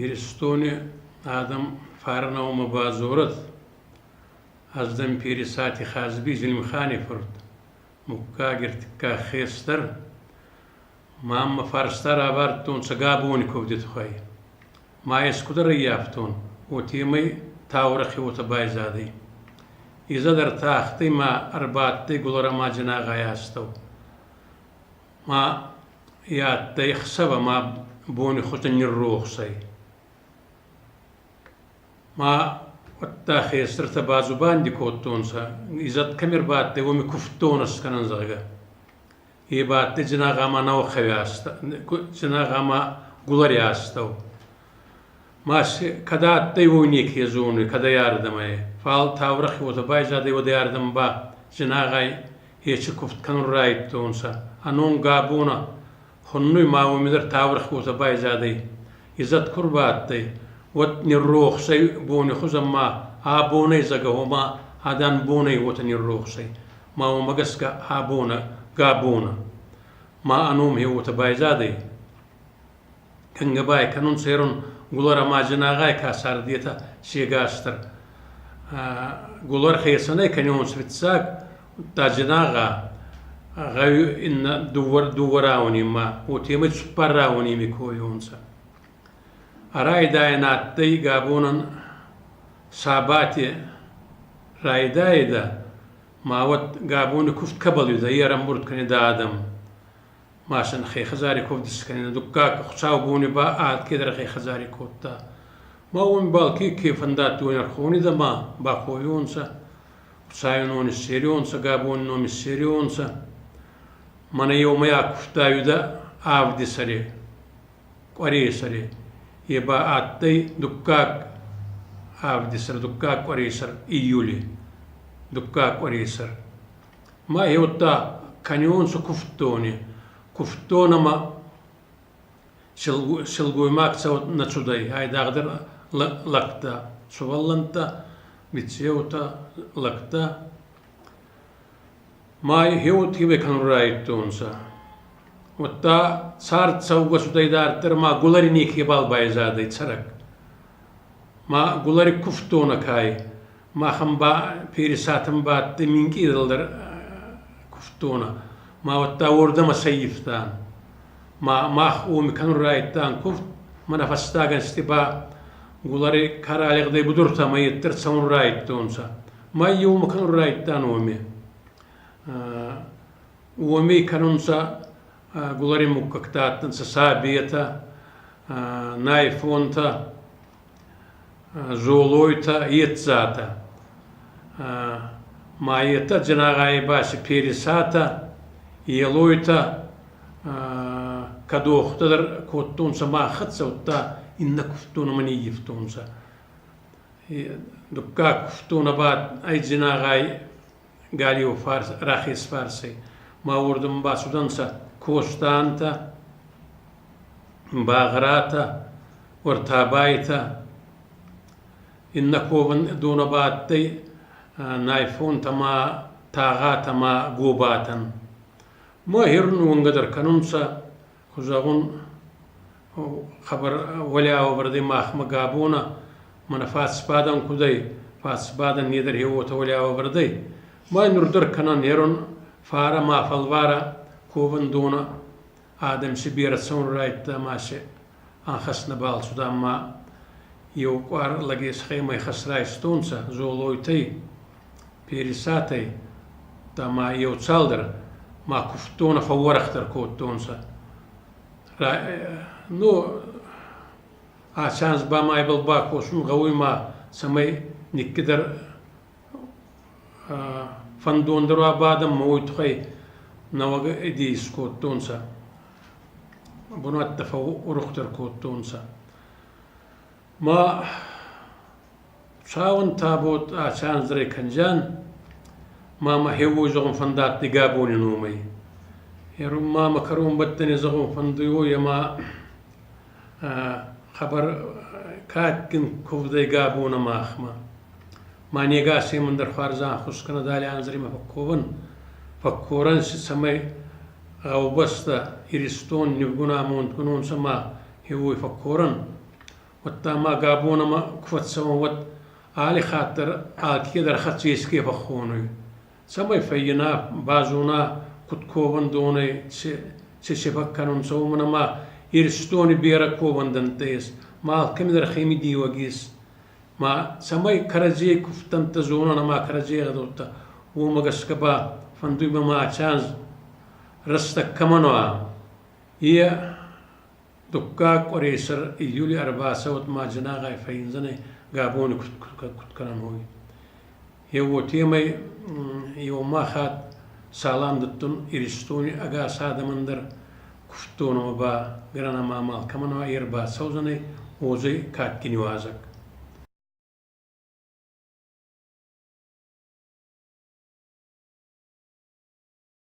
Иристони адӕм фарнӕумӕ бадзорӕд, ӕз дӕн Перисати Хазби Зелимхани фурт, муггаги ӕртиккаг хестӕр. Ма мӕ фарста равардтонцӕ Габони кувди туххӕй. Ма ескудӕр ӕййафтон, уотемӕй таурӕхъи уотӕ байзадӕй. Изӕд ӕртахтӕй ма ӕрбадтӕй Гулӕрӕмӕ Джанагъай астӕу. Ма е адтӕй ӕхсӕвӕ ма бони хузӕн ниррохс ӕй. Ма уӕдта хестӕртӕ бадзубанди кодтонцӕ, изӕд кӕми рбадтӕй, уоми кувддон ӕскӕнӕн, зӕгъгӕ. Е ба адтӕй Джанагъа ма Наухъеви Джанагъа ма Гулари астӕу. Ма си кӕд адтӕй, уой неке зонуй, кӕдӕй ардӕмӕ ӕй. Фал таурӕхъи уотӕ байзадӕй, уӕдӕй ардӕмӕ ба Джанагъай ечи кувд кӕнун райдтонцӕ. Ӕнон Габона хуннуй ма уоми дӕр таурӕхъи уотӕ байзадӕй. Изӕд ку рбадтӕй, уӕд ниррохс ӕй бони хузӕн ма ӕ бонӕй зӕгӕ, гъома адӕн бонӕй уотӕ ниррохс ӕй. Ма уомӕ гӕсгӕ ӕ бонӕ Габона. Ма ӕ ном хе уотӕ байзадӕй. Кӕнгӕ ба кӕнунцӕ ерун Гулар ӕма Джанагъай ка царди, етӕ се гасдӕр. Гулар хецӕнӕй кӕниуонцӕ фиццаг, удта Джанагъа гъӕуи иннӕ дууӕ рауӕнемӕ, уотемӕй цуппар рауӕнеми койуонцӕ. Райдайӕн адтӕй Габонӕн сабати райдайидӕ, ма уӕд Габони кувд кӕбӕл уидӕ, е ӕрӕмбурд кӕнидӕ адӕм. Ма син хе хӕдзари кувд искӕнидӕ, дуккаг хуцаубони ба алкедӕр хе хӕдзари кодта. Ма уоми бал ке фӕндадтӕй, уони ӕрхонидӕ ма баковиуонцӕ, Хуцауи ном иссериуонцӕ, Габони ном иссериуонцӕ. Мӕнӕ еумӕйаг кувдтайудӕ авдисӕри, къуӕресӕри. Е ба адтӕй дуккаг авдисӕр, дуккаг къуӕресӕр июли, дуккаг къуӕресӕр. Ма еудта кӕниуонцӕ кувддони. Кувддонӕмӕ силгоймаг цӕуӕт нӕ цудӕй, айдагъдӕр лӕгтӕ, сувӕллӕнттӕ, биццеутӕ, лӕгтӕ. Ма хеуотивӕ кӕнун райдтонцӕ. Удта цард цӕугӕ цудӕй дарддӕр ма Гулари некебал байзадӕй цӕрӕг. Ма Гулари кувддонӕ ка ӕй, махӕн ба Перисатӕн ба адтӕй минкъийдӕр кувддонӕ. Ма уӕдта уордӕмӕ сӕййивтан. Ма мах уоми кӕнун райдтан кувд, мӕнӕ фӕстаг ӕнзти ба Гулари каралигъдӕй будуртӕмӕ еддӕр цӕун райдтонцӕ. Ма еумӕ кӕнун райдтан уоми. Уоми кӕнунцӕ Гулари муггӕгтӕ адтӕнцӕ Сабетӕ, Найфонтӕ, Золойтӕ, Етдзатӕ. Ма етӕ Джанагъайи ба си Перисатӕ, Елойтӕ, кӕдохтӕ дӕр кодтонцӕ мах хӕццӕ, удта иннӕ кувддонӕмӕ ниййивтонцӕ. Дуккаг кувддонӕ ба ӕй Джанагъай галеу фарс, рахес фарсӕй. Ма уордӕмӕ бацудӕнцӕ Костантӕ, Багъратӕ, Ортабайтӕ. Иннӕ ковӕн донӕ ба адтӕй Найфонтӕ ма Тагъатӕ ма Гобатӕн. Ма херун уӕнгӕ дӕр кӕнунцӕ, зӕгъун, хабар уӕлиауӕвӕрдӕй махмӕ Габона, мӕнӕ фацбадӕн куд ӕй, фацбадӕн не дӕр уотӕ уӕлиауӕвӕрдӕй. Ма нур дӕр кӕнӕн ерун фарӕ ма фӕлварӕ ковӕндонӕ адӕм си берӕ цӕун райдта ма си ӕнхӕст нӕбал цудан ма еу къуар лӕги схемӕй ихӕс райстонцӕ Золойтӕй, Перисатӕй, ма еу цалдӕр ма кувддонӕ фӕууӕрӕхдӕр кодтонцӕ. Ну, аци анз ба ма ибӕл бакосун гъӕуй ма, цӕмӕй никкидӕр фӕндондӕр уа бадӕн ма уой туххӕй. Нӕуӕг идей искодтонцӕ, бунӕттӕ фӕуурухдӕр кодтонцӕ. Ма Цауын табот ацӕнзрӕй кӕндзӕн, ма мӕ хеуой зӕгъун фӕндадтӕй Габони номӕй. Ерун ма мӕ кӕронбӕттӕни зӕгъун фӕндуй ӕма хъӕбӕр кадгин кувдӕй Габона махмӕ. Ма не гасемӕн дӕр хуарз ӕнхус кӕнӕд алли анзримӕ фӕкковӕн, фӕккорӕн си, цӕмӕй гъӕубӕстӕ Иристон нивгун амондгун унцӕ ма хеуой фӕккорӕн. Уӕдта ма Габонӕмӕ ку фӕццӕуӕн, уӕд алли хатт дӕр алкедӕр хӕццӕ еске фӕххонуй, цӕмӕй фӕййина, базона, куд ковӕндонӕй ци ци фӕккӕнунцӕ, уомӕн ӕма Иристони берӕ ковӕндӕнттӕ ес, ма алкӕмидӕр хемидиуӕг ес. Ма цӕмӕй кӕрӕдзей кувдтӕнттӕ зонӕн ӕма кӕрӕдзей ӕгъдӕуттӕ, уомӕ гӕсгӕ ба фӕндуй мӕ ма аци анз рӕстӕг кӕмӕн уа, е Дуккаг къуӕресӕр июли ӕрбацӕуӕд ма Джанагъай фӕййиндзӕнӕй Габони куд кӕнӕн, уой. Е уотемӕй еума хатт салам дӕттун Иристони ӕгас адӕмӕн дӕр, кувддонӕмӕ ба гӕнӕн ӕма амал кӕмӕн уа, е рбацӕудзӕнӕй, уодзӕй кадгин иуазӕг.